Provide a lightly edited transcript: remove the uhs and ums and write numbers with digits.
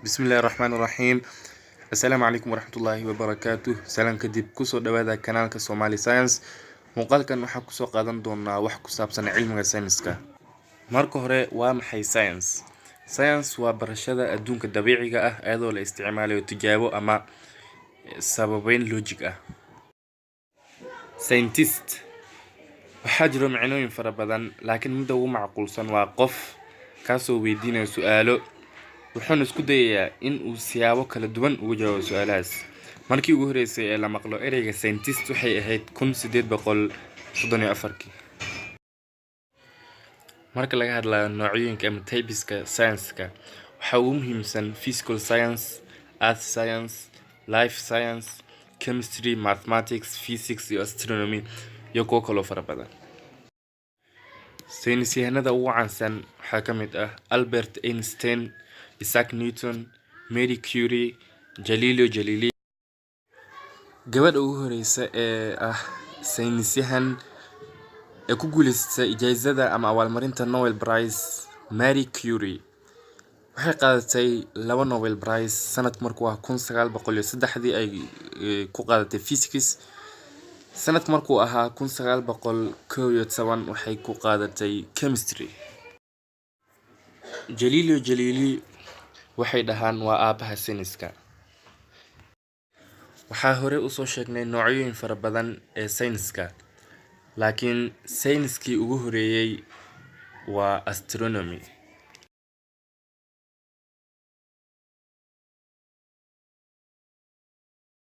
Bismillahi raxmaani raxiim. Assalaamu calaykum waraxmatullaahi wabarakaatuh. Salaan kadib, kusoo dhawaada kanaalka Somali Science. Muuqaalkan waxaa kusoo qaadan doonaa wax ku saabsan cilmiga sayniska. Marka hore, waa maxay science? Science waa barashada adduunka dabiiciga ah iyadoo la isticmaalayo tijaabo ama sababeyn logic ah. Scientist waxaa jiro micnooyin fara badan, laakiin midda ugu macquulsan waa qof kaasoo weydiinaya su-aalo, wuxuuna isku dayayaa in uu siyaabo kala duwan uga jawaabo su-aalahaas. Markii ugu horeysay ee la maqlo ereyga scientist waxay ahayd 1834-kii. Marka laga hadlayo noocyooyinka ama typeska science-ka, waxaa ugu muhiimsan physical science, earth science, life science, chemistry, mathematics, physics iyo astronomy iyo kuwo kaloo fara badan. Saynisyahanada ugu caansan waxaa ka mid ah Albert Einstein, Isaac Newton, Marie Curie, Galileo Galilei. Gabadha ugu horeysa ee ah saynisyahan ee ku guuleysatay jaizada ama abaalmarinta Nobel Prize, Marie Curie, waxay qaadatay laba Nobel Prize. Sanadku markuu ahaa 1903-dii ay ku qaadatay physics, sanadku markuu ahaa 1911 waxay ku qaadatay chemistry. Galileo Galilei waxay dhahaan waa aabaha sayniska. Waxaa hore usoo sheegnay noocyooyin fara badan ee sayniska, laakiin sayniskii ugu horeeyay waa astronomy.